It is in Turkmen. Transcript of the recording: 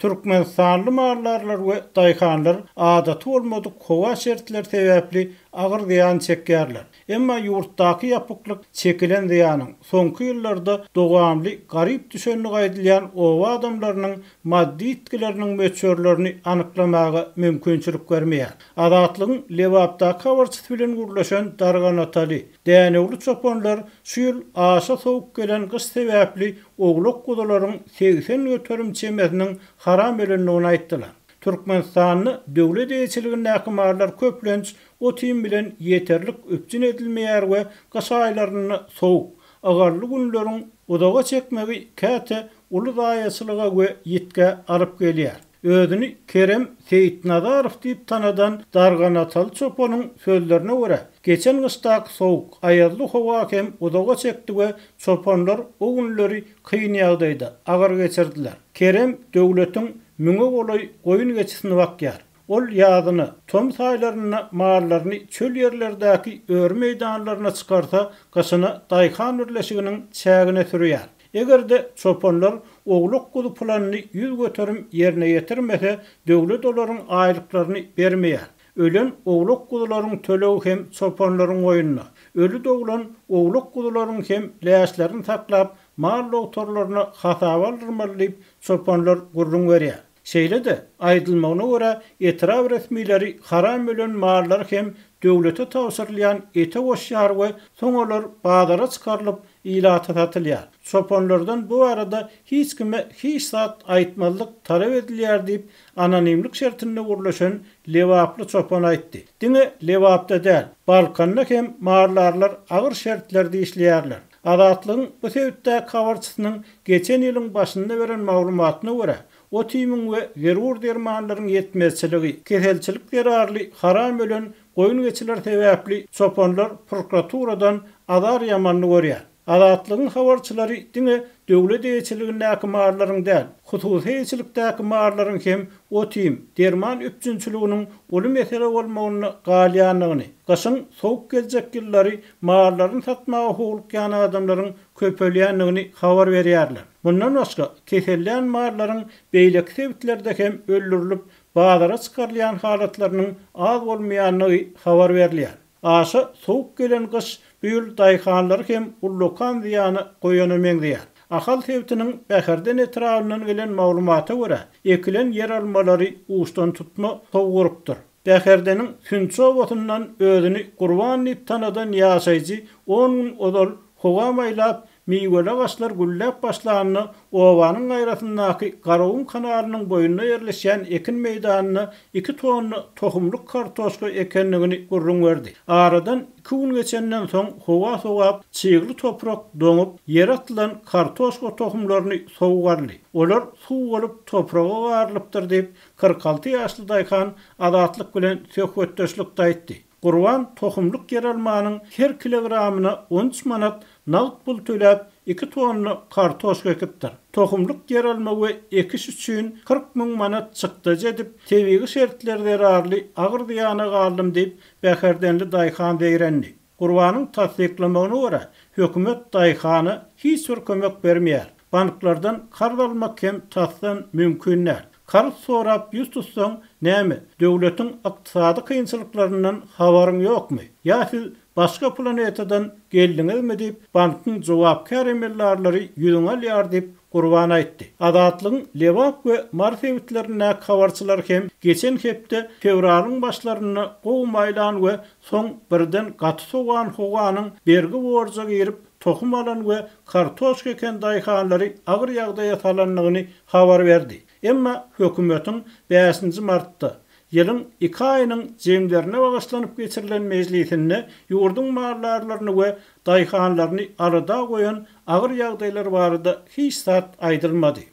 Türkmenistanly maldarlar we daýhanlar adaty bolmadyk howa şertleri sebäpli agyr zyýan çekýärler. Emma ýurtdaky ýapyklyk çekilen zyýanyň, soňky ýyllarda dowamly garyp düşendigi aýdylýan oba adamlarynyň maddy ýitgileriniň möçberlerini anyklamaga mümkinçilik bermeýär. Azatlygyň Lebapdaky habarçysy bilen gürleşen darganataly, dänewli çopanlar şu ýyl aşa sowuk gelen gyş sebäpli owlak-guzularyň 80% çemesiniň haram ölendigini aýtdylar. Türkmenistanda döwlet eýeçiligindäki mallar köplenç ot-iým bilen ýeterlik üpjün edilmeýär we gyş aýlarynda sowuk, ygally günleriň uzaga çekmegi käte uly zaýaçylyga we ýitgä alyp gelýär. Özüni Kerem Seýitnazarow diýip tanadan darganataly çopanyň sözlerine görä, geçen gyşdaky sowuk, aýazly howa hem uzaga çekdi we çopanlar o günleri kyn ýagdaýda, agyr geçirdiler. Kerem döwletiň müňe golaý goýun-geçisini bakýar. Ol ýazyna, tomus aýlarynda mallaryny çöl ýerlerdäki öri meýdanlaryna çykarsa, gyşyna daýhan birleşiginiň çägine sürýär. Eger-de çopanlar owlak-guzy planyny 100% ýerine ýetirmese, döwlet olaryň aýlyklaryny bermeýär. Ölen owlak-guzularyň tölegi hem çopanlaryň boýnuna. Öli doglan owlak-guzularyň hem läşlerini saklap, mal dogtorlaryna hasaba aldyrmaly diýip, çopanlar gürrüň berýär. Şeýle-de, aýdylmagyna görä, etrap resmileri haram ölen mallary hem döwlete tabşyrylýan ete goşýar we soň olar bazara çykarylyp, ilata satylýar. Çopanlardan bu barada hiç kime hiç zat aýtmazlyk talap edilýär diýip, anonimlik şertinde gürleşen lebaply çopan aýtdy. Diňe Lebapda däl, Balkanda hem maldarlar agyr şertlerde işleýärler. Azatlygyň bu sebitdäki habarçysynyň geçen ýylyň başynda beren maglumatyna görä, ot-iýmiň we zerur dermanlaryň ýetmezçiligi, keselçilik zerarly haram ölen goýun-geçiler sebäpli çopanlar prokuraturadan azar ýamanyny görýär. Azatlygyň habarçylary diňe döwlet eýeçiligindäki mallaryň däl, hususy eýeçilikdäki mallaryň hem ot-iým, derman üpjünçiliginiň uly mesele bolmagynda galýandygyny, gyşyň sowuk geljek ýyllary mallaryny satmaga howlukýan adamlaryň köpelýändigini habar berýärler. Mundan başga, kesellän mallaryň beýleki sebitlerde hem öldürilip, bazara çykarylýan halatlarynyň az bolmaýandygy habar berilýär. Aşa sowuk gelen gyş bu ýyl daýhanlary hem ullakan zyýana goýana meňzeýär. Ahal sebitiniň Bäherden etrabyndan gelen maglumata görä, ekilen ýeralmalary uçdantutma sowuk urupdyr. Bäherdeniň Sünçi obasyndan özüni Gurban diýip tanadan ýaşaýjy on gün ozal howa maýlap, Miweli agaçlar gülläp başlanda, obanyň gaýrasyndaky Garagum kanalynyň boýunda ýerleşýän ekin meýdanynda iki tonna tohumlyk kartoşka ekendigini gürrüň berdi. Aradan iki gün geçenden soň howa sowap, çygly toprak doňup, ýere atylan kartoşka tohumlaryny sowuk aldy. Olar suw bolup topraga garylypdyr diýip, 46 ýaşly daýhan Azatlyk bilen söhbetdeşlikde aýtdy. Gurban tohumlyk ýeralmanyň her kilogramyna 13 manat nagt pul töläp, iki tonna kartoşka ekipdir. Tohumlyk ýeralma we ekiş üçin 40 müň manat çykdajy edip, tebigy şertler zerarly agyr zyýana galdym diýip, bäherdenli daýhan zeýrendi. Gurbanyň tassyklamagyna görä, hökümet daýhana hiç bir kömek bermeýär. Banklardan karz almak hem tasdan mümkin däl. Karz sorap ýüz tutsaň, näme, döwletiň ykdysady kynçylyklaryndan habaryň ýokmy? Ýa siz başga planetadan geldiňizmi diýip, bankyň jogapkär emeldarlary ýüzüňi alýar diýip, Gurban aýtdy. Azatlygyň Lebap we Mary sebitlerindäki habarçylary hem geçen hepde fewralyň başlarynda gowy maýlan we soň birden gaty sowan howanyň bergi-borja girip, tohum alan we kartoşka eken daýhanlary agyr ýagdaýa salandygyny habar berdi. Emma hökümetiň bäşinji martda, ýylyň iki aýynyň jemlerine bagyşlanyp geçirilen mejlisinde ýurduň maldarlaryny we daýhanlaryny alada goýan agyr ýagdaýlar barada hiç zat aýdylmady.